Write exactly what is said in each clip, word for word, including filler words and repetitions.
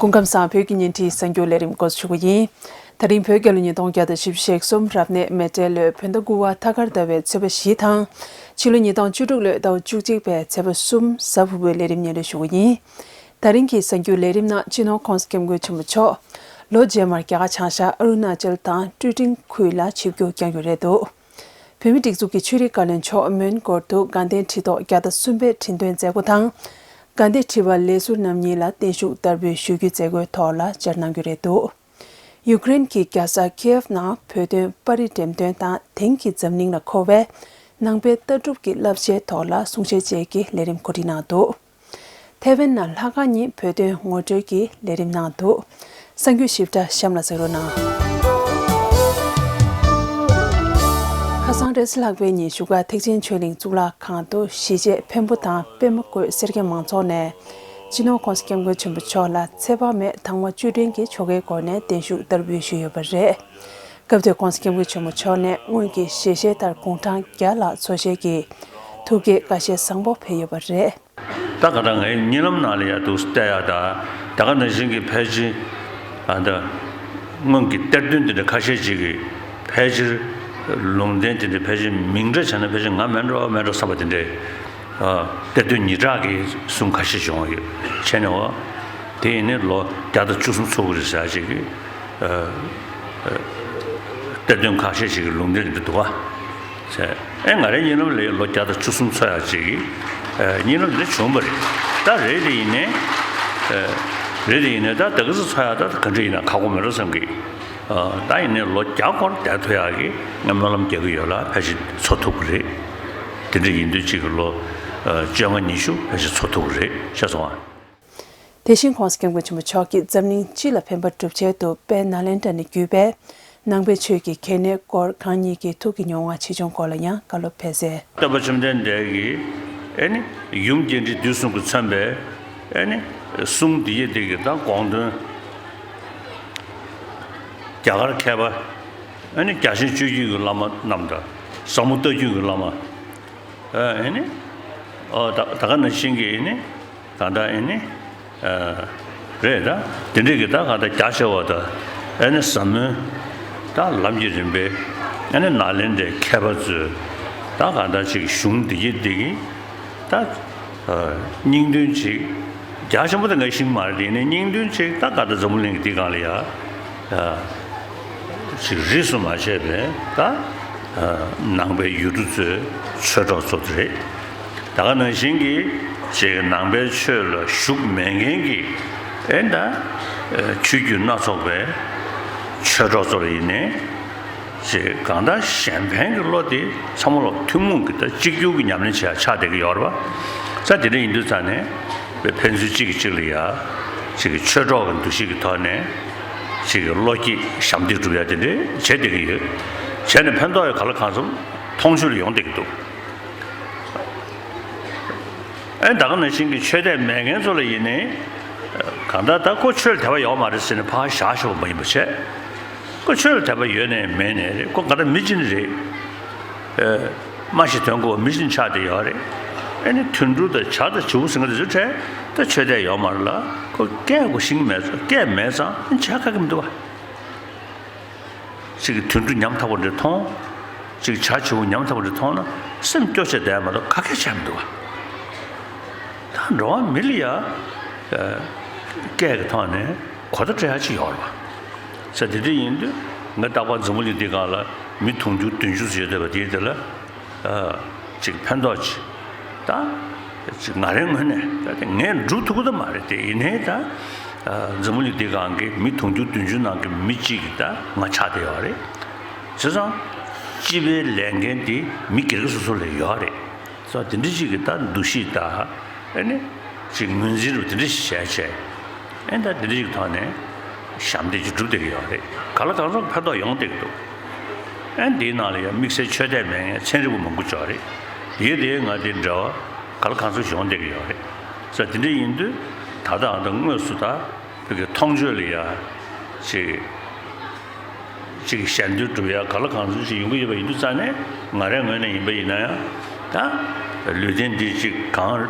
སྐུ་ཁམས་བཟང་། བོད་ཀྱི་བརྙན་འཕྲིན་གསར་འགྱུར་ལས་རིམ་འགོ་འཛུགས་ཞུ་གི་ཡིན། ད་རིང་བོད་རྒྱལ་ལོ་ཉིས་སྟོང་བརྒྱ་དང་བཞི་བཅུ་ཞེ་གསུམ་རབ་གནས་མེ་སྤྲེལ་ལོའི་བོད་ཟླ་དགུ་པ་ཐ་སྐར་ཟླ་བའི་ཚེས་པ་བཞི་དང་། ཕྱི་ལོ་ཉིས་སྟོང་བཅུ་དྲུག་ལོའི་ཟླ་བ་བཅུ་གཅིག་པའི་ཚེས་པ་གསུམ་གཟའ་ཕུར་བུའི་ལས་རིམ་སྙན་སྒྲོན་ཞུ་གི་ཡིན། ད་རིང་གི་གསར་འགྱུར་ལས་རིམ་ནང་སྤྱི་ནོར་༸གོང་ས་༸སྐྱབས་མགོན་ཆེན་པོ་མཆོག་ལོ་རྗེས་མར་རྒྱ་གར་བྱང་ཤར་ཨ་རུ་ན་ཅལ་དང་ཀྲུའུ་ཀྲིང་ཁུལ་ལ་ཆིབས་བསྒྱུར་བསྐྱངས་རྒྱུ་རེད་འདུག་བོད་མིའི་སྒྲིག་འཛུགས་ཀྱི་ཆོས་རིག་བཀའ་བློན་མཆོག་མོན་གྷོར་དུ་དགའ་ལྡན་ཁྲི་ཐོག་བརྒྱ་དང་གསུམ་པའི་ཁྲི་འདོན་མཛད་སྒོ་དང་། དགའ་ལྡན་ཁྲི་པ་ལས་ཟུར་རྣམ་གཉིས་ལ་བརྟན་བཞུགས་བསྟར་འབུལ་ཞུ་རྒྱུའི་མཛད་སྒོའི་ཐོག་ལ་བཅར་གནང་རྒྱུ་རེད་འདུག་ཡུ་ཀེ་རེན་གྱི་རྒྱལ་ས་ཁིའེབ་ནང་བོད་དོན་པར་རིས་འགྲེམས་སྟོན་དང་དེང་གི་འཛམ་གླིང་ལ་མཁོ་བའི་ནང་པའི་ལྟ་གྲུབ་ཀྱི་བསླབ་བྱའི་ཐོག་ལ་གསུང་བཤད་བཅས་ཀྱི་ལས་རིམ་གོ་སྒྲིག་གནང་འདུག་ཐེ་ཝན་ནང་ལྷ་ཁང་གཉིས་བོད་དོན་ངོ་སྤྲོད་ཀྱི་ལས་རིམ་གནང་འདུག་གསར་འགྱུར་ཞིབ་ཕྲ་གཤམ་ལ་གཟིགས་རོགས་གནང་། ཁ་སང་རེས་གཟའ་ལྷག་པའི་ཉིན་བཞུགས་སྒར་ཐེག་ཆེན་ཆོས་གླིང་གཙུག་ལག་ཁང་དུ་གཞིས་བྱེས་འཕན་པོ་དང་པད་མ་བཀོད་སེར་སྐྱ་མང་ཚོགས་ནས་སྤྱི་ནོར་༸གོང་ས་༸སྐྱབས་མགོན་ཆེན་པོ་མཆོག་ལ་ཚེ་དཔག་མེད་དང་པོ་བཅུད་ལེན་གྱི་ཆོ་གའི་སྒོ་ནས་བརྟན་བཞུགས་བསྟར་འབུལ་ཞུས་ཡོད་པ་རེད། སྐབས་དེར་༸གོང་ས་༸སྐྱབས་མགོན་ཆེན་པོ་མཆོག་ནས་སྔོན་གྱི་ཞལ་བཞེས་ལྟར་དགུང་གྲངས་བརྒྱ་ལྷག་འཚོ་བཞེས་ཀྱིས་ཐུགས་བསྐྱེད་བཀའ་བཞེས་བཟང་པོ་ཕེབས་ཡོད་པ་རེད། ད་ག་ད་ངའི་གཉིད་ལམ་ནང་ལ་ཡ་འདུག་བལྟས་ཡ་ད་ད་ག་ནང་བཞིན་གྱི་ཕལ་ཆེར་ཨ་ད་སྔོན་གྱི་གཏེར་སྟོན་དེ་འདྲ་ཁ་ཤས་ཅིག་གི་ཕལ་ཆེར་ལུང་བསྟན་དེ་འདྲ་ཕལ་ཆེར་མིང་འདྲ་བྱས་ན་ཕལ་ཆེར་ང་མེད་འགྲོ་མེད་འགྲོ་བསམ་པ་དེ་འདྲའི་ཨ་གཏེར་སྟོན་ཉིས་བརྒྱ་གི་གསུང་ཁ་ཤས་བྱུང་ཡོད་བྱས་ནས་འོ་དེ་ཡིན་ནས་ལོ་བརྒྱ་དང་བཅུ་གསུམ་ཚོགས་ཀྱི་རེད་ཟེར་ཅིག་གི་ཨ་ཨ་གཏེར་སྟོན་ཁ་ཤས་ཅིག་གི་ལུང་བསྟན་དེ་འདྲ་འདུག་བ། ཨེ་ང་རའི་གཉིད་ལམ་ལ་ལོ་བརྒྱ་དང་བཅུ་གསུམ་འཚོ་ཡག་ཅིག་གི་ཨེ་གཉིད་ལམ་འདི་བྱུང་བ་རེད། ད་རེད་དེ་ཡིན་ནའི་ཨེ་རེད་དེ་ཡིན་ནའི་ད་ད་ག་ཚོད་འཚོ་ཡག་ད་ག་འདྲ་ཡིན་ན་ཁག་པོ་མེད་འགྲོ་བསམ་གི། ཨ་ད་ཡིན་ནའི་ལོ་བརྒྱ་འཁོར་བསྡད་ཐུབ་ཡག་གི་ང་སྨོན་ལམ་རྒྱག་གི་ཡོད་ལ་ཕལ་ཆེར་འཚོ་ཐུབ་གི་རེད། དེ་འདྲ་ཡིན་དུས་ཅིག་གི་ལོ་ཨ་བཅོ་ལྔ་ཉི་ཤུ་ཕལ་ཆེར་འཚོ་ཐུབ་གི་རེད་ཤེས་སོང་ཨ། དེ་བཞིན་༸གོང་ས་༸སྐྱབས་མགོན་ཆེན་པོ་མཆོག་གིས་འཛམ་གླིང་སྤྱི་ལ་ཕན་པ་སྒྲུབ་ཆེད་དུ་དཔལ་ནཱ་ལེནྡྲ་ནས་བརྒྱུད་པའི་ནང་པའི་ཆོས་ཀྱི་གལ་གནད་སྐོར་གང་ཉིད་ཀྱི་ཐུགས་ཀྱི་མྱོང་བ་ཆེ་ཆུང་སྐོར་ལ་ཡང་བཀའ་སློབ་ཕེབས་གསལ། སྟོན་པ་བཅོམ་ལྡན་འདས་ཀྱིས་ཨེ་ནི་ཡུམ་རྒྱས་འབྲིང་བསྡུས་གསུམ་གྱིས་མཚོན་པའི་ཨེ་ནི་གསུང་འདི་ཡི་འདི་གི་དང་དགོངས་དོན་རྒྱ་གར་མཁས་པ་ཨེ་ནི་རྒྱ་ཆེན་སྤྱོད་བརྒྱུད་ཀྱི་བླ་མ་རྣམས་དང་ཟབ་མོ་ལྟ་བརྒྱུད་ཀྱི་བླ་མ་ཨེ་ནི་ཨོ་ད་ད་ག་ནང་བཞིན་གྱི་ཨེ་ནི། ད་ལྟ་ཨེ་ནི། ཨ་རེད་ད། དེ་འདྲས་ཀྱི་ད་ག་ད་རྒྱ་ཆེ་བ་ད་ཨེ་ནི་ཟབ་མོའི་ད་ལམ་གྱི་རིམ་པའི་ཨེ་ནི་ནཱ་ལེནྡྲའི་མཁས་པ་ཚོས་ད་ག་ད་ཅིག་གཞུང་འདི་ཡི་འདི་གི་ད་ཨ་སྙིང་དོན་ཅིག་རྒྱ་ཆེན་པོ་ད་ངས་ཤེས་ཀྱི་མ་རེད། དེ་ནི་སྙིང་དོན་ཅིག་ད་ག་ད་འཛམ་བུ་གླིང་གི་འདི་སྒང་ལ་ཡ་ཨ་ཅིག་རིས་སུ་མ་ཆད་པའི་ད་ཨ་ནང་པའི་ཡུལ་གྲུ་ཚོའི་ཆོས་གྲོགས་ཚོ་དེ་རེད། ད་ག་ནང་བཞིན་གྱི་ཅིག་ནང་པའི་ཆོས་ལ་ཞུགས་མེད་མཁན་གྱི་ཨེ་ད་ཆོས་བརྒྱུད་སྣ་ཚོགས་པའི་ཆོས་གྲོགས་ཚོ་ལ་ཡིན་ནའི་ཅིག་གང་ལྟར་གཞན་ཕན་གྱི་བློ་དེ་ཚང་མ་ལ་ཐུན་མོང་གི་ད་གཅིག་གྱུར་གྱི་ཉམས་ལེན་བྱེད་ཡ་ཆགས་བསྡད་ཀྱི་ཡོད་རེད་པ། ས་དེ་འདྲ་ཡིན་དུས་ཙང་ནས་ཕན་ཚུན་གཅིག་གིས་གཅིག་ལ་ཡ་ཅིག་གི་ཆོས་གྲོགས་ཀྱི་འདུ་ཤེས་ཀྱི་ཐོག་ནས་ཅིག་གི་བློ་སྐྱེད་ཞབས་འདེགས་སྒྲུབ་ཡ་དེ་འདྲ་བྱེད་བསྡད་ཀྱི་ཡོད། བྱས་ནས་ཕན་ཐོགས་ཡ་ག་ལ་གང་འཚམ་མཐོང་ཆོས་ལ་ཡོང་བསྡད་ཀྱི་འདུག་ཨེ་ད་ག་ནང་བཞིན་གྱི་ཆོས་དད་མེད་མཁན་ཚོ་ལ་ཡིན་ནའི་གང་ལྟར་ད་ཁོ་ཆོས་ལ་དད་པ་ཡོད་མ་རེད་ཟེར་ནས་ཕར་བཞག་ཆོག་པ་མ་ཡིན་པ་བྱས། ཁོ་ཆོས་ལ་དད་པ་ཡོད་ནའི་མེད་ནའི་རེད། ཁོ་ག་ད་མི་གཅིག་ནི་རེད། ཨེ་སྨྲ་ཤེས་དོན་གོ་བ་མི་གཅིག་ནི་ཆགས་བསྡད་ཡོད་རེད། ཨེ་ནི་དུད་འགྲོ་དང་བྱ་དང་བྱིའུ་ཟེར་མཁན་དེ་ཚོའི་གྲས་ད་ཆོས་དད་ཡོད་མ་རེད་ལ་ཁོ་སྐད་གོ་ཤེས་ཀྱི་མེད་ཙང་སྐད་མེད་ཙང་བྱ་དགའ་གི་མི་འདུག་བ། ཅིག་གི་དུད་འགྲོ་ཉམ་ཐག་པ་འདྲ་མཐོང་། ཅིག་བྱ་བྱིའུ་ཉམ་ཐག་པ་འདྲ་མཐོང་ན་སེམས་སྐྱོ་བྱས་བསྡད་མ་གཏོགས་ག་གེ་བྱས་མི་འདུག་བ། ད་འགྲོ་བ་མི་ལ་ཡ། ཨ་སྐད་ཀྱི་ཐོག་ནས་གོ་བརྡ་སྤྲད་ཡ་ཅིག་ཡོད་རེད་བ། ས་དེ་འདྲ་ཡིན་དུས་ང་རྟག་པར་འཛམ་བུ་གླིང་འདི་སྒང་ལ་མི་དུང་ཕྱུར་བདུན་ཅུ་ཙམ་ཡོད་བསྡད་པ་དེའི་དེ་ལ། ཨ་ཅིག་ཕན་ཐོགས་ཅིག་ད་ཅིག་ང་རའི་ངོས་ནས་ད་དེ་ངས་སྒྲུབ་ཐུབ་ཀྱི་ད་མ་རེད་དེ། ཡིན་ནའི་ད་ཨ་འཛམ་བུ་གླིང་འདི་སྒང་གི་མི་དུང་ཕྱུར་བདུན་ཅུ་ནང་གི་མི་གཅིག་གི་ད་ང་ཆགས་བསྡད་ཡོད་རེད། བྱས་ཙང་སྤྱི་པའི་ལས་འགན་དེ་མི་སྒེར་གྱི་སོ་སོ་ལ་ཡོད་རེད། སོ་དེ་འདྲ་ཅིག་གི་ད་འདུ་ཤེས་ད་ཨ་ནི་ཅིག་ངོས་འཛིན་རུ་དེ་འདྲ་ཞིག་བྱས་བྱས་ཨ་ནི་ད་དེ་འདྲ་ཅིག་ཐོག་ནས་ཞབས་འདེགས་ཅིག་སྒྲུབ་བསྡད་ཀྱི་ཡོད་རེད། ག་ལ་གང་འཚམ་ཕན་ཐོགས་ཡོང་བསྡད་ཀྱི་འདུག་ཨ་ནི་དེའི་ནང་ལ་ཡང་དམིགས་བསལ་ཆོས་དད་མེད་མཁན་ཚན་རིག་པ་མང་པོ་ཅིག་ཡོད་རེད། དེ་དེ་ང་དེ་འབྲེལ་བ་ག་ལ་གང་འཚམ་ཞིག་ཡོང་བསྡད་ཀྱི་ཡོད་རེད། ས་དེ་འདྲ་ཡིན་དུས་ད་ལྟ་ཨ་ད་དངོས་སུ་ད་བོད་ཀྱི་མཐོང་ཆོས་ལ་ཡ་ཅིག་ཅིག་གི་ཞལ་འདོན་སྒྲུབ་ཡ་ག་ལ་གང་འཚམ་ཅིག་ཡོང་གི་ཡོད་པ་ཡིན་དུས་ཙང་ནས་ང་རའི་ངོས་ནས་ཡིན་པ་ཡིན་ན་ཡང་ད་ལུས་རྟེན་འདི་ཅིག་གང་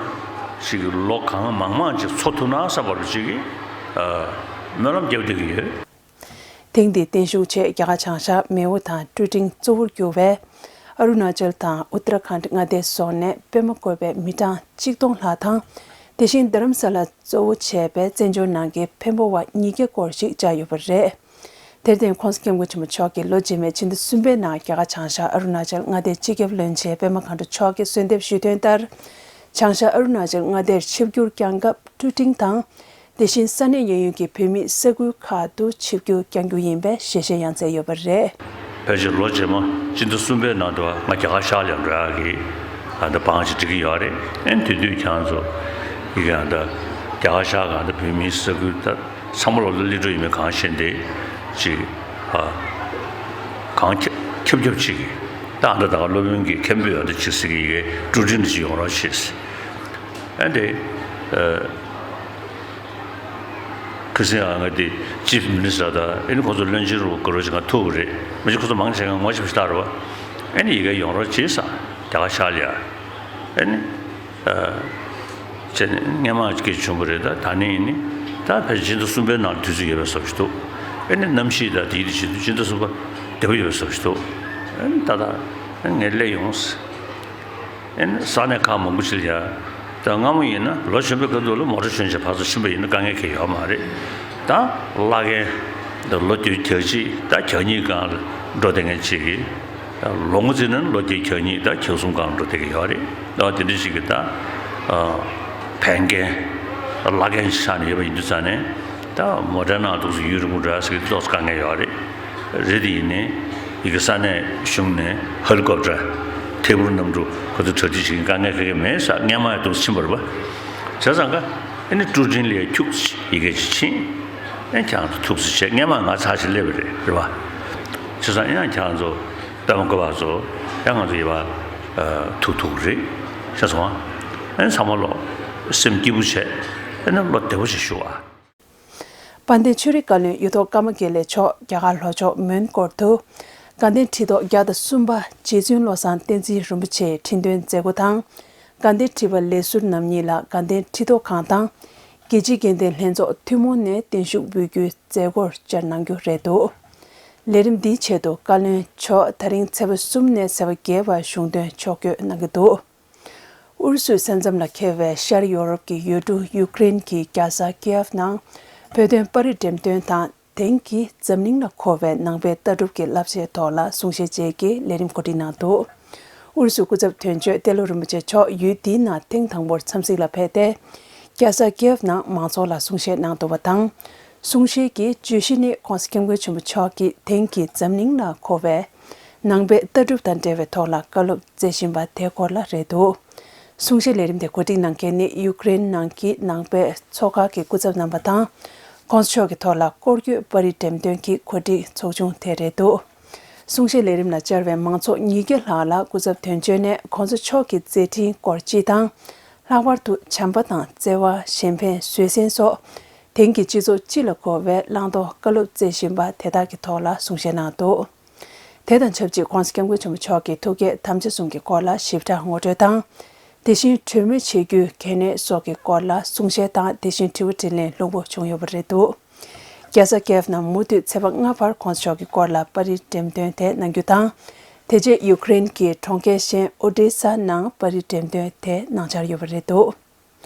ཅིག་གི་ལོ་གང་མང་མང་ཅིག་འཚོ་ཐུབ་ན་བསམ་པ་རུ་ཅིག་གི་ སྨོན་ལམ་རྒྱབ་བསྡད་ཀྱི་ཡོད། ཐེངས་འདིའི་བརྟན་བཞུགས་ཆེད་རྒྱ་གར་བྱང་ཤར་མེའོ་དང་ཀྲུའུ་ཀྲིང་གཙོ་བོར་གྱུར་བའི་ཨ་རུ་ན་ཅལ་དང་ཨུ་ཏར་ཁཱན་མངའ་སྡེ་སོགས་ནས་པད་མ་བཀོད་པའི་མི་གྲངས་གཅིག་སྟོང་ལྷག་དང་། དེ་བཞིན་རྡ་རམ་ས་ལ་གཙོ་བོ་བྱས་པའི་བཙན་བྱོལ་ནང་གི་འཕན་པོ་བ་ཉིས་བརྒྱ་སྐོར་ཞིག་བཅར་ཡོད་པ་རེད། དེར་བརྟེན་༸གོང་ས་༸སྐྱབས་མགོན་ཆེན་པོ་མཆོག་གིས་ལོ་རྗེས་མའི་ཕྱི་ཟླ་གསུམ་པའི་ནང་རྒྱ་གར་བྱང་ཤར་ཨ་རུ་ན་ཅལ་མངའ་སྡེའི་སྤྱི་ཁྱབ་བློན་ཆེན་པད་མ་མཁའ་འགྲོ་མཆོག་གིས་གསོལ་འདེབས་ཞུས་དོན་ལྟར། བྱང་ཤར་ཨ་རུ་ན་ཅལ་མངའ་སྡེར་ཆིབས་བསྒྱུར་བསྐྱངས་སྐབས་ཀྲུའུ་ཀྲིང་དང་། དེ་བཞིན་ས་གནས་གཡས་གཡོན་གྱི་བོད་མིའི་ས་ཁུལ་ཁག་ཏུ་ཆིབས་བསྒྱུར་བསྐྱང་རྒྱུ་ཡིན་པའི་ཞལ་བཞེས་ཡང་མཛད་ཡོད་པ་རེད། ཕལ་ཆེར་ལོ་རྗེས་མ་སྤྱི་ཟླ་གསུམ་པའི་ནང་དུ་ང་རྒྱ་གར་ཤར་ལ་འགྲོ་ཡག་གི་ཨ་འདི་བང་ཅིག་སྒྲིག་གི་ཡོད་རེད། ཨེ་དེ་དུས་ཁྱེད་རང་ཚོ་ཡི་གེ་ཨ་འདི་རྒྱ་གར་ཤར་གང་འདི་བོད་མིའི་ས་ཁུལ་ད་ཚང་མ་ལོ་ལ་སླེབས་འགྲོ་ཡིན་མིན་གང་ཤེས་འདི་ཅིག་ཨ་གང་ཁྱབ་ཁྱབ་ཁྱབ་ཅིག་གི་ད་ཨ་འདི་ད་ག་སློབ་དཔོན་གྱི་མཁན་པོས་ཨ་འདི་ཅིག་ཟེར་གི་ཡི་གེ་ཀྲུའུ་ཀྲིང་འདི་ཅིག་ཡོང་རོགས་བྱེད་ཟེར། ཨ་འདི་ཨ། ཁ་སང་ང་དེ་ཅིབ་མི་ནི་སི་ཊར་དང་ཨེ་ནི་ཁོ་ཚོ་བློན་ཆེན་རུ་དགའ་རོགས་ཅིག་ང་ཐུག་པ་རེད། མ་གཞི་ཁོ་ཚོ་མང་ཆེ་ག་ངོ་ཤེས་པ་ཞིག་རེད་བ། ཨེ་ནི་ཡི་གེ་ཡོང་རོགས་བྱེད་ས་རྒྱ་གར་ཤར་ལ་ཡ། ཨེ་ནི་ཨ་བྱས་ནས་སྔས་མ་སྐད་བྱུང་བ་རེད། ད་ད་ནི་ཡིན་ནི་ད་ཕལ་ཆེར་སྤྱི་ཟླ་གསུམ་པའི་ནང་དུས་ཚོད་ཡོད་པའི་བཟོ་ཞིག་འདུག་ཨེ་ནི་གནམ་གཤིས་དང་དེའི་དུས་ཆེད་དུ་སྤྱི་ཟླ་གསུམ་པ་བདེ་པོ་ཡོད་པའི་བཟོ་ཞིག་འདུག་ཨེ་ནི་ད་ད་ཨེ་ངས་སླེབས་ཡོང་། ཨེ་ནི་ས་གནས་ཁག་མང་པོ་ཅིག་ལ་ཡ། ད་སྔ་མོ་ཡིན་ན་ལོ་གཞོན་པའི་སྐབས་དུས་ལ་མོ་ཊ་གཞོན་བྱས་ཕར་ཚུར་ཕྱིན་པ་ཡིན་ན་དཀའ་ངལ་གང་ཡང་ཡོད་མ་རེད། ད་བླ་རྒན་ད་ལོ་བརྒྱད་ཅུ་གྱ་གཅིག་ད་གྱ་གཉིས་སྒང་ལ་འགྲོ་བསྡད་མཁན་ཅིག་གིས། ལོ་ངོ་བརྩིས་ན་ལོ་བརྒྱད་ཅུ་གྱ་གཉིས་ད་གྱ་གསུམ་སྒང་ལ་འགྲོ་བསྡད་ཀྱི་ཡོད་རེད། ད་དེ་འདྲ་ཞིག་གིས་ད་ཕན་རྒན་བླ་རྒན་ཆགས་ནས་ཡོད་པ་ཡིན་དུས་ཙང་ནས་ད་མོ་ཊའི་ནང་འདུག་སེ་ཡུན་རིང་པོ་འགྲོ་ཡ་ཟེར་གྱི་ཏོག་ཙམ་དཀའ་ངལ་ཡོད་རེད། རེད་དེ་ཡིན་ནའི་ཡི་གེ་ས་གནས་གཞུང་ནས་ཧེ་ལི་ཀོབ་ཊར་ཐད་འཕུར་གནམ་གྲུ་ཁོ་ཚོ་གྲ་སྒྲིག་བྱེད་མཁན་དཀའ་ངལ་ག་གེ་མེད་ས་སྔས་མ་ཡང་འདུག་ཕྱིན་པ་རེད་པ། བྱས་ཙང་ཀ་ཨེ་ནི་ཀྲུའུ་ཀྲིང་ལ་ཡ་ཁྱུག་ཡི་གེ་ཅིག་ཕྱིན། ཨེ་ཁྱེད་རང་ཚོ་ཐུགས་རྗེ་ཆེ། སྔས་མ་ང་ཚར་ཞིག་སླེབས་པ་རེད་རེད་པ། བྱས་ཙང་ཡང་ཁྱེད་རང་ཚོ་པད་མ་བཀོད་པ་ཚོ་ཡང་ང་ཚོ་ཡི་བ་ཐུག་ཐུག་རེད། བྱས་ཙང་ཨེ་ཚང་མ་ལོ་སེམས་སྐྱིད་པོ་བྱས་ཨེ་ནི་བློ་བདེ་པོ་བྱས་བཞུགས་ཨ། དཔལ་ལྡན་ཆོས་རིག་བཀའ་བློན་གཡུ་ཐོག་ཀརྨ་དགེ་ལེགས་མཆོག་རྒྱ་གར་ལྷོ་ཕྱོགས་མོན་གྷོར་དུ་དགའ་ལྡན་ཁྲི་ཐོག་བརྒྱ་དང་གསུམ་པ་རྗེ་བཙུན་བློ་བཟང་བསྟན་འཛིན་རིན་པོ་ཆེའི་ཁྲི་འདོན་མཛད་སྒོ་དང་། དགའ་ལྡན་ཁྲི་པ་ལས་ཟུར་རྣམ་གཉིས་ལ་དགའ་ལྡན་ཁྲི་ཐོག་ཁང་དང་། རྒྱལ་སྤྱིའི་དགེ་ལྡན་ལྷན་ཚོགས་ཐུན་མོང་ནས་བརྟན་བཞུགས་འབུལ་རྒྱུའི་མཛད་སྒོར་བཅར་གནང་རྒྱུ་རེད་འདུག་ལས་རིམ་འདིའི་ཆེད་དུ་བཀའ་བློན་མཆོག་ད་རིང་ཚེས་པ་གསུམ་ནས་ཚེས་པ་བརྒྱད་བར་གཞུང་དོན་ཕྱོགས་བསྐྱོད་གནང་གི་འདུག་ཨུ་རུ་སུའི་ས་མཚམས་ལ་འཁེལ་བའི་ཤར་ཡོ་རོབ་ཀྱི་ཡུལ་གྲུ་ཡུ་ཀེ་རེན་གྱི་རྒྱལ་ས་ཀི་ཡེབ་ནང་བོད་དོན་པར་རིས་འགྲེམས་སྟོན་དང་། དེང་གི་འཛམ་གླིང་ལ་མཁོ་བའི་ནང་པའི་ལྟ་གྲུབ་ཀྱི་བསླབ་བྱའི་ཐོག་ལ་གསུང་བཤད་བཅས་ཀྱི་ལས་རིམ་གོ་སྒྲིག་གནང་འདུག་ཨུ་རུ་སུའི་སྐུ་ཚབ་དོན་གཅོད་ཏེ་ལོ་རིན་པོ་ཆེ་མཆོག་ཡུལ་འདིའི་ནང་ཐེངས་དང་པོར་འཚམས་གཟིགས་ལ་ཕེབས་ཏེ། རྒྱལ་ས་ཀི་ཡེབ་ནང་མང་ཚོགས་ལ་གསུང་བཤད་གནང་འདུག་པ་དང་། གསུང་བཤད་ཀྱི་བརྗོད་གཞི་ནི་༸གོང་ས་༸སྐྱབས་མགོན་ཆེན་པོ་མཆོག་གིས་དེང་གི་འཛམ་གླིང་ལ་མཁོ་བའི་ནང་པའི་ལྟ་གྲུབ་དང་འབྲེལ་བའི་ཐོག་ལ་བཀའ་སློབ་སྩལ་བཞིན་པ་དེའི་སྐོར་ལ་རེད་འདུག་གསུང་བཤད་ལས་རིམ་དེ་གོ་སྒྲིག་གནང་མཁན་ནི་ཡུ་ཀེ་རེན་ནང་གི་ནང་པའི་ཚོགས་ཁག་གི་སྐུ་ཚབ་རྣམ་པ་དང་། ༸གོང་ས་མཆོག་གི་ཐོག་ལ་སྐོར་སྐྱོད་པར་རིས་འགྲེམས་སྟོན་གྱི་གོ་སྒྲིག་ཚོགས་ཆུང་དེ་རེད་འདུག་གསུང་བཤད་ལས་རིམ་ལ་བཅར་བའི་མང་ཚོགས་ཉིས་བརྒྱ་ལྷག་ལ་སྐུ་ཚབ་དོན་གཅོད་ནས་༸གོང་ས་མཆོག་གི་མཛད་འཕྲིན་སྐོར་སྤྱི་དང་། ལྷག་པར་དུ་བྱམས་པ་དང་བརྩེ་བ། གཞན་ཕན་བཟོད་བསྲན་སོགས་དེང་གི་སྤྱི་ཚོགས་སྤྱི་ལ་མཁོ་བའི་བླང་དོར་བཀའ་སློབ་སྩལ་བཞིན་པ་དེ་དག་གི་ཐོག་ལ་གསུང་བཤད་གནང་འདུག་དེ་དང་ཆབས་ཅིག་༸གོང་ས་༸སྐྱབས་མགོན་ཆེན་པོ་མཆོག་གི་ཐུགས་བསྐྱེད་དམ་བཅའ་གསུམ་གྱི་སྐོར་ལ་ཞིབ་ཕྲ་ངོ་སྤྲོད་དང་། དེ་བཞིན་གྲོས་མོལ་བྱེད་རྒྱུའི་གལ་གནད་སོགས་ཀྱི་སྐོར་ལ་གསུང་བཤད་དང་། དེ་བཞིན་དྲི་བ་དྲིས་ལན་ལྷུག་པོ་བྱུང་ཡོད་པ་རེད་འདུག་རྒྱལ་ས་ཀི་ཡེབ་ནང་མུ་མཐུད་ཚེས་པ་ལྔ་བར་༸གོང་ས་མཆོག་གི་སྐོར་ལ་པར་རིས་འགྲེམས་སྟོན་དེ་གནང་རྒྱུ་དང་། དེ་རྗེས་ཡུ་ཀེ་རེན་གྱི་གྲོང་ཁྱེར་གཞན་ཨོ་ཌེ་ས་ནང་པར་རིས་འགྲེམས་སྟོན་དེ་གནང་འཆར་ཡོད་པ་རེད་འདུག་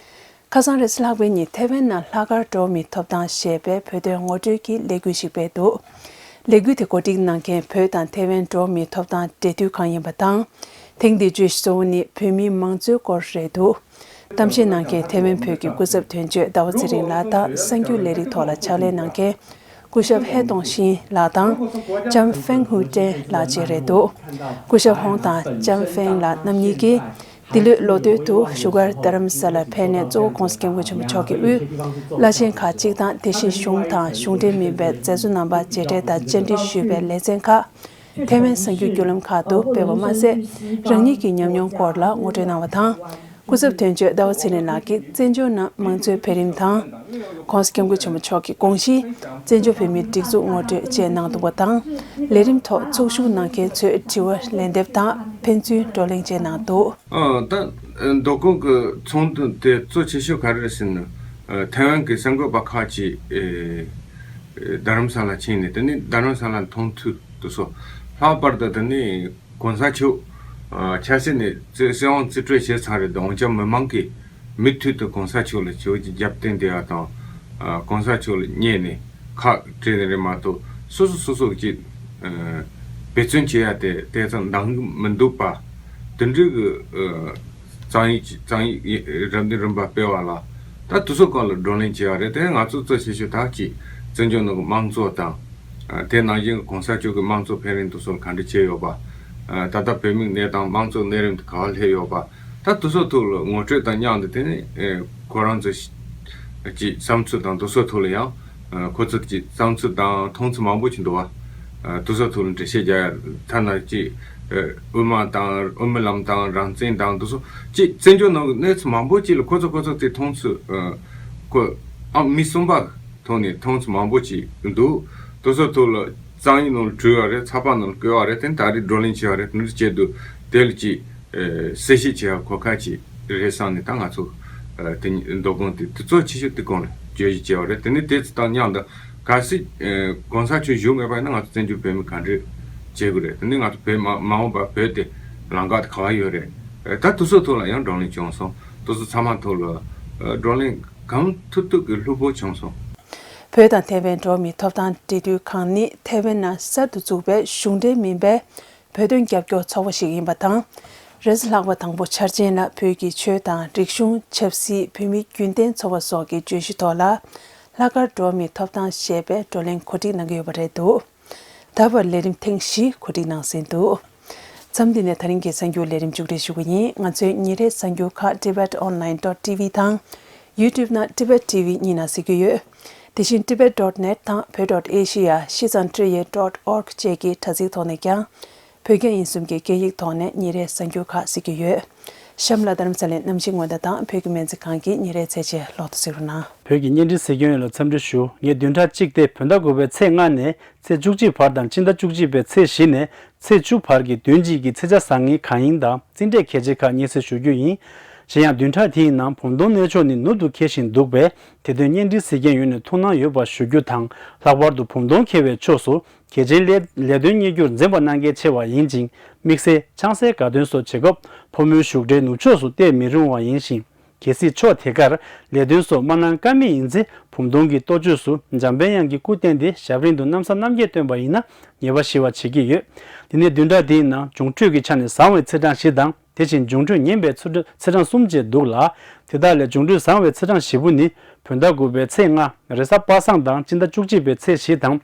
ཁ་སང་རེས་གཟའ་ལྷག་པའི་ཉིན་ཐེ་ཝན་ནང་ལྷག་དཀར་འགྲོ་བ་མིའི་ཐོབ་ཐང་ཞེས་པའི་བོད་དོན་ངོ་སྤྲོད་ཀྱི་ལས་འགུལ་ཞིག་སྤེལ་འདུག་ལས་འགུལ་དེ་གོ་སྒྲིག་གནང་མཁན་བོད་དང་ཐེ་ཝན་འགྲོ་བ་མིའི་ཐོབ་ཐང་འབྲེལ་མཐུད་ཁང་ཡིན་པ་དང་། ཐེངས་འདིའི་བརྗོད་གཞི་གཙོ་བོ་ནི་བོད་མིའི་མང་གཙོའི་སྐོར་རེད་འདུག་གཏམ་བཤད་གནང་མཁན་ཐེ་ཝན་བོད་ཀྱི་སྐུ་ཚབ་དོན་གཅོད་ཟླ་བ་ཚེ་རིང་ལགས་དང་། གསར་འགྱུར་ལས་རིགས་ཐོག་ལ་ཕྱག་ལས་གནང་མཁན་སྐུ་ཞབས་ཧེ་ཏོང་ཤིན་ལགས་དང་། ལྕམ་ཧྥེང་ཧུའུ་ཀྲེན་ལགས་བཅས་རེད་འདུག་སྐུ་ཞབས་ཧོང་དང་ལྕམ་ཧྥེང་ལགས་རྣམ་གཉིས་ཀྱིས། འདི་ལོའི་ལོ་སྟོད་དུ་བཞུགས་སྒར་རྡ་རམ་ས་ལར་ཕེབས་ནས། གཙོ་བོ་༸གོང་ས་༸སྐྱབས་མགོན་ཆེན་པོ་མཆོག་གི་དབུས་བླ་ཆེན་ཁག་ཅིག་དང་། དེ་བཞིན་གཞུང་དང་གཞུང་འབྲེལ་མིན་པའི་མཛད་གཙོ་རྣམ་པ་མཇལ་འཕྲད་དང་བཅར་འདྲི་ཞུས་པའི་ལེ་ཚན་ཁག་ཐེ་ཝན་གསར་འགྱུར་བརྒྱུད་ལམ་ཁག་ཏུ་སྤེལ་བ་མ་ཟད། རང་ཉིད་ཀྱི་ཉམས་མྱོང་སྐོར་ལ་ངོ་སྤྲོད་གནང་བ་དང་། སྐུ་ཚབ་དོན་གཅོད་ཟླ་བ་ཚེ་རིང་ལགས་ཀྱིས་བཙན་བྱོལ་ནང་མང་གཙོའི་འཕེལ་རིམ་དང་། ༸གོང་ས་༸སྐྱབས་མགོན་ཆེན་པོ་མཆོག་གི་དགོངས་གཞི། བཙན་བྱོལ་བོད་མིའི་སྒྲིག་འཛུགས་ངོ་སྤྲོད་བཅས་གནང་འདུག་པ་དང་། ལས་རིམ་ཐོག་ཚོགས་ཞུགས་གནང་མཁན་ཚོས་དྲི་བ་ལན་འདེབས་དང་ཕན་ཚུན་བགྲོ་གླེང་བཅས་གནང་འདུག་ཨ། ད་མདོ་ཁམས་ཀྱི་ཚོགས་འདུ་དེ་གཙོ་ཆེ་ཤོས་ག་རེ་རེད་ཟེར་ན། ཐའེ་ཝན་གྱི་གསར་འགོད་པ་ཁག་ཅིག་རྡ་རམ་ས་ལ་ཕྱིན་ནས། དེ་ནས་རྡ་རམ་ས་ལ་མཐོང་ཐོས་དེ་ཚོ། ལྷག་པར་དུ་དེ་ནས་གོང་ས་མཆོག་ཆབ་སྲིད་ནས་སྲིད་དབང་རྩིས་སྤྲོད་བྱས་ཚར་རེད། འོན་ཀྱང་མི་མང་གིས་མུ་མཐུད་དུ་གོང་ས་མཆོག་ལ་ཇོ་བོ་རྗེ་རྒྱབ་རྟེན་བསྡད་པ་དང་། གོང་ས་མཆོག་ལ་བསྙད་ནས་ཁག་དཀྲིས་ནས་རེད་མ་གཏོགས། སོ་སོ་སོ་སོ་ཀྱིས་འབད་བརྩོན་བྱེད་ཡ་དེ་དེ་ཙམ་འདང་གི་མི་འདུག་པ། དེ་འདྲའི་གི་གཙང་ཡིག་གཙང་ཡིག་རབ་འདུན་རིམ་པ་སྤེལ་བ་ལ། ད་དེ་ཚོ་སྐོར་ལ་བགྲོ་གླེང་བྱས་པ་རེད། དེ་ང་ཚོ་གཙོ་ཆེ་ཤོས་དག་ཅིག་བཙན་བྱོལ་ནང་གི་དམངས་གཙོ་དང་། དེ་ནང་བཞིན་གོང་ས་མཆོག་གི་དམངས་གཙོ་འཕེལ་རིམ་དེ་ཚོ་ལ་ག་འདྲ་བྱས་ཡོད་པ། ད་ལྟ་བོད་མིའི་གནས་སྟངས་དམངས་གཙོ་གནས་རིམ་དེ་ག་པར་སླེབས་ཡོད་པ། ད་དེ་ཚོ་ཐོག་ལ་ངོ་སྤྲོད་དང་མཉམ་དུ། དེ་ནས་ཁོ་རང་ཚོ་ཀྱི་བསམ་ཚུལ་དང་དེ་ཚོ་ཐོག་ལ་ཡང་ཁོ་ཚོ་ཀྱི་བསམ་ཚུལ་དང་མཐོང་ཚུལ་མང་པོ་ཅིག་འདུག་བ། དེ་ཚོ་ཐོག་ལ་འགྲེལ་བཤད་རྒྱག་ཡ། ཐ་ན་ཀྱི་དབུ་མ་དང་དབུ་མའི་ལམ་དང་རང་བཙན་དང་དེ་ཚོ་ཀྱི་བཙན་བྱོལ་ནང་གི་གནས་ཚུལ་མང་པོ་ཅིག་ལ་ཁོ་ཚོ་ཁོ་ཚོ་དེ་མཐོང་ཚུལ་ཁོ་ཨ་མི་གསུམ་པ་ཐོག་ནས་མཐོང་ཚུལ་མང་པོ་ཅིག་འདུག་དེ་ཚོ་ཐོག་ལ་གཙང་ཡིག་ནང་ལ་བྲིས་པ་རེད། ཚགས་པར་ནང་ལ་བཀོད་པ་རེད། དེ་ནས་ད་རེས་བགྲོ་གླེང་བྱས་པ་རེད། དེ་འདྲ་བྱས་དུས་དེ་ལ་ཀྱི་གསལ་བཤད་བྱེད་ཡ་གོ་སྐབས་ཅིག་རེད་བསམ་ནས། ད་ང་ཚོ་དེ་འདོད་དགོངས་དེ་དེ་གཙོ་ཆེ་ཤོས་དེ་སྐོར་ལ་བརྗོད་གཞི་བྱས་པ་རེད། དེ་ནས་དེ་ཚོ་དང་མཉམ་དུ་གལ་སྲིད་གོང་ས་མཆོག་བཞུགས་མེད་པ་ཡིན་ན་ང་ཚོ་བཙན་བྱོལ་བོད་མི་ག་འདྲ་བྱེད་དགོས་རེད། དེ་ནས་ང་ཚོ་བོད་མ་མ་འོངས་པ་བོད་དེ་ལམ་ཁ་དེ་ག་པར་ཡོད་རེད། ད་དེ་ཚོ་ཐོག་ལ་ཡང་བགྲོ་གླེང་བྱུང་སོང་། དེ་ཚོ་ཚང་མ་ཐོག་ལ་བགྲོ་གླེང་གང་ཐུབ་ཐུབ་ཀྱིས་ལྷུག་པོ་བྱུང་སོང་། བོད་དང་ཐའེ་ཝན་འགྲོ་བ་མིའི་ཐོབ་ཐང་འབྲེལ་མཐུད་ཁང་ནི་ཐའེ་ཝན་ནང་གསར་དུ་བཙུགས་པའི་གཞུང་འབྲེལ་མིན་པའི་བོད་དོན་རྒྱབ་སྐྱོར་ཚོགས་པ་ཞིག་ཡིན་པ་དང་། རེས་གཟའ་ལྷག་པ་དང་པོ་འཆར་ཅན་ལ་བོད་ཀྱི་ཆོས་དང་རིག་གཞུང་། ཆབ་སྲིད། བོད་མིའི་རྒྱུན་གཏན་འཚོ་བ་སོགས་ཀྱི་བརྗོད་གཞི་ཐོག་ལ་ལྷག་དཀར་འགྲོ་བ་མིའི་ཐོབ་ཐང་ཞེས་པའི་བགྲོ་གླེང་གོ་སྒྲིག་གནང་གི་ཡོད་པ་རེད་འདུག་ད་བར་ལས་རིམ་ཐེངས་བཞི་གོ་སྒྲིག་གནང་ཟིན་འདུག་མཚམས་འདི་ནས་ད་རིང་གི་གསར་འགྱུར་ལས་རིམ་མཇུག་སྒྲིལ་ཞུ་གི་ཡིན། ང་ཚོའི་ཉིན་རེའི་གསར་འགྱུར་ཁག་tibet online dot tv དང་YouTube ནང་Tibet TV གཉིས་ནང་གཟིགས་རྒྱུ་ཡོད། དེ་བཞིན་tibet dot net དང་བོད་dot asia ཤིས་ཙང་ཁྲི་ཡེ་dot org བཅས་ཀྱི་དྲ་ཚིགས་ཐོག་ནས་ཀྱང་བོད་རྒྱ་དབྱིན་གསུམ་གྱི་སྐད་ཡིག་ཐོག་ནས་ཉིན་རེའི་གསར་འགྱུར་ཁག་གཟིགས་རྒྱུ་ཡོད། གཤམ་ལ་རྡ་རམ་ས་ལའི་གནམ་གཤིས་སྔོན་བརྡ་དང་བོད་ཀྱི་སྨན་རྩིས་ཁང་གི་ཉིན་རེའི་ཚེས་ཆེན་ལོག་ཏུ་གཟིགས་རོགས་གནང་། བོད་ཀྱི་བརྙན་འཕྲིན་གཟིགས་སྐྱོང་ཡོངས་ལ་འཚམས་འདྲི་ཞུ། ངས་བདུན་ཕྲག་གཅིག་སྟེ་བོད་ཟླ་དགུ་པའི་ཚེས་ལྔ་ནས་ཚེས་བཅུ་གཅིག་བར་དང་སྤྱི་ཟླ་བཅུ་གཅིག་པའི་ཚེས་བཞི་ནས་ཚེས་བཅུ་བར་གྱི་བདུན་གཅིག་གི་ཚེས་ཆ་བཟང་ངན་གང་ཡིན་དང་རྩིས་འབྲས་གལ་ཆེ་ཁག་སྙན་སེང་ཞུ་རྒྱུ་ཡིན། གཞན་ཡང་བདུན་ཕྲག་དེའི་ནང་བུམ་སྟོང་གནས་མཆོག་ནི་ནུབ་ཏུ་འཁེལ་བཞིན་འདུག་པས། དེ་དོན་བརྙན་འཕྲིན་གཟིགས་མཁན་ཡོངས་ནས་ཐུགས་སྣང་ཡོད་པ་ཞུ་རྒྱུ་དང་། ལྷག་པར་དུ་བུམ་སྟོང་འཁེལ་བའི་ཕྱོགས་སུ་གལ་ཆེན་ལས་ལས་དོན་གཉེར་རྒྱུར་འཛེམ་པ་གནང་གལ་ཆེ་བ་ཡིན་ཅིང་། དམིགས་བསལ་ཆང་སའི་དགའ་སྟོན་སོགས་བྱེད་སྐབས་ཕོ་མོའི་བཞུགས་གྲལ་ནུབ་ཕྱོགས་སུ་བལྟས་མི་རུང་བ་ཡིན་ཞིང་། གལ་སྲིད་ཕྱོགས་དེ་གར་ལས་དོན་སོགས་མ་གནང་ཀ་མེད་ཡིན་ཚེ། བུམ་སྟོང་གི་གཏོ་བཅོས་སུ་འཇམ་དཔལ་དབྱངས་ཀྱི་སྐུ་བསྟན་ཏེ་ཞབས་རིམ་དུ་གནམ་ས་སྣ་བརྒྱད་བཏོན་པ་ཡིན་ན་ཉེས་པ་ཞི་བ་བྱེད་ཀྱི་ཡོད། དེ་ནས་བདུན་ཕྲག་འདིའི་ནང་འབྱུང་འཕྲོད་ཀྱི་ཆ་ནས་བཟང་བའི་ཚེས་གྲངས་བཞི་དང་། དེ་བཞིན་འབྱུང་འཕྲོད་ངན་པའི་ཚེས་གྲངས་གསུམ་བཅས་འདུག་ལ། དེ་དག་ལས་འབྱུང་འཕྲོད་བཟང་བའི་ཚེས་གྲངས་བཞི་པོ་ནི། བོད་ཟླ་དགུ་པའི་ཚེས་ལྔ་རེས་གཟའ་པ་སངས་དང་སྤྱི་ཟླ་བཅུ་གཅིག་པའི་ཚེས་བཞི་དང་།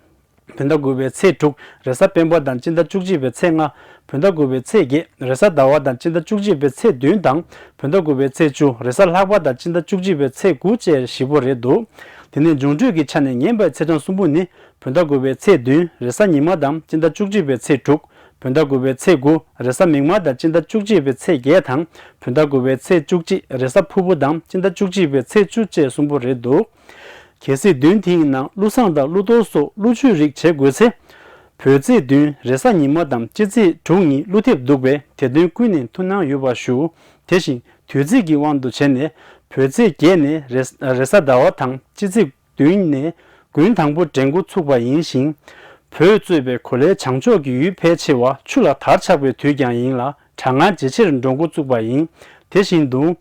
བོད་ཟླ་དགུ་པའི་ཚེས་དྲུག་རེས་གཟའ་སྤེན་པ་དང་སྤྱི་ཟླ་བཅུ་གཅིག་པའི་ཚེས་ལྔ། བོད་ཟླ་དགུ་པའི་ཚེས་བརྒྱད་རེས་གཟའ་ཟླ་བ་དང་སྤྱི་ཟླ་བཅུ་གཅིག་པའི་ཚེས་བདུན་དང་། བོད་ཟླ་དགུ་པའི་ཚེས་བཅུ་རེས་གཟའ་ལྷག་པ་དང་སྤྱི་ཟླ་བཅུ་གཅིག་པའི་ཚེས་དགུ་བཅས་བཞི་པོ་རེད་འདུག་དེ་ནས་འབྱུང་འཕྲོད་ཀྱི་ཆ་ནས་ངན་པའི་ཚེས་གྲངས་གསུམ་པོ་ནི། བོད་ཟླ་དགུ་པའི་ཚེས་བདུན་རེས་གཟའ་ཉི་མ་དང་སྤྱི་ཟླ་བཅུ་གཅིག་པའི་ཚེས་དྲུག་བོད་ཟླ་དགུ་པའི་ཚེས་དགུ་རེས་གཟའ་མིག་དམར་དང་སྤྱི་ཟླ་བཅུ་གཅིག་པའི་ཚེས་བརྒྱད་དང་། བོད་ཟླ་དགུ་པའི་ཚེས་བཅུ་གཅིག་རེས་གཟའ་ཕུར་བུ་དང་སྤྱི་ཟླ་བཅུ་གཅིག་པའི་ཚེས་བཅུ་བཅས་གསུམ་པོ་རེད་འདུག་གལ་སྲིད་བདུན་དེའི་ནང་ཀླུ་བཟང་དང་ཀླུ་གཏོར་སོགས་ཀླུ་མཆོད་རིགས་བྱེད་དགོས་ཚེ། བོད་ཚེས་བདུན་རེས་གཟའ་ཉི་མ་དང་སྤྱི་ཚེས་དྲུག་ཉིན་ཀླུ་ཐེབས་འདུག་པས་དེ་དོན་ཀུན་ནས་ཐུགས་སྣང་ཡོད་པ་ཞུ། དེ་བཞིན་དུས་ཚིགས་ཀྱི་དབང་དུ་བྱས་ནས་བོད་ཚེས་བརྒྱད་ནས་རེས་རེས་གཟའ་ཟླ་བ་དང་སྤྱི་ཚེས་བདུན་ནས་དགུན་དང་པོ་འགྲན་འགོ་ཚུགས་པ་ཡིན་ཞིང་། བོད་གཙོས་པའི་གོ་ལའི་བྱང་ཕྱོགས་ཀྱི་ཡུལ་ཕལ་ཆེ་བ་ཆུ་ལ་དར་ཆགས་པའི་དུས་ཀྱང་ཡིན་ལ་གྲང་ངར་ཇེ་ཆེར་འགྲོ་འགོ་བཙུགས་པ་ཡིན། དེ་བཞིན་དུ།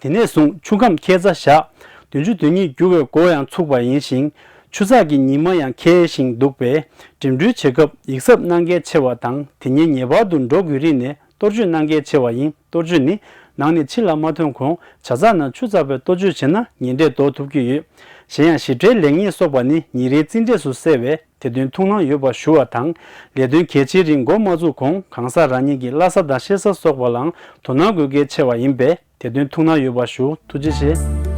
དེ་ནས་བཟུང་ཆུ་ཁམས་ཁྱད་མཚར་ཞག་བདུན་ཅུ་དོན་གཉིས་རྒྱུ་བའི་འགོ་ཡང་ཚུགས་པ་ཡིན་ཞིང་། ཆུ་ཚགས་ཀྱི་ཉི་མ་ཡང་འཁེལ་ཞིང་འདུག་པས་འགྲིམ་འགྲུལ་བྱེད་སྐབས་ཡིད་གཟབ་གནང་གལ་ཆེ་བ་དང་། དེ་ཉིན་ངེས་པར་དུ་འགྲོ་དགོས་རིགས་ནས་གཏོར་བཅོས་གནང་གལ་ཆེ་བ་ཡིན། གཏོར་བཅོས་ནི་ནང་ནས་ཕྱི་ལ་མ་ཐོན་གོང་ཇ་ཚགས་ནང་ཆུ་ཚགས་པའི་གཏོར་བཅོས་བྱས་ན་ཉེ་འབྲས་འདོར་ཐུབ་ཀྱི་ཡོད། གཞན་ཡང་ཞིབ་ཕྲའི་ལེགས་ཉེས་སོགས་པ་ནི་ཉིན་རེའི་རྩིས་འབྲས་སུ་གསལ་བས་དེ་དོན་ཐུགས་སྣང་ཡོད་པ་ཞུ་བ་དང་། ལས་དོན་གལ་ཆེའི་རིགས་འགོ་མ་བཙུགས་གོང་གང་ཟག་རང་ཉིད་ཀྱི་བླ་གཟའ་དང་གཤེད་གཟའ་སོགས་པ་ལའང་དོ་སྣང་དགོས་གལ་ཆེ་བ་ཡིན་པས། དེ་དོན་ཐུགས་སྣང་ཡོད་པ་ཞུ། ཐུགས་རྗེ་ཆེ།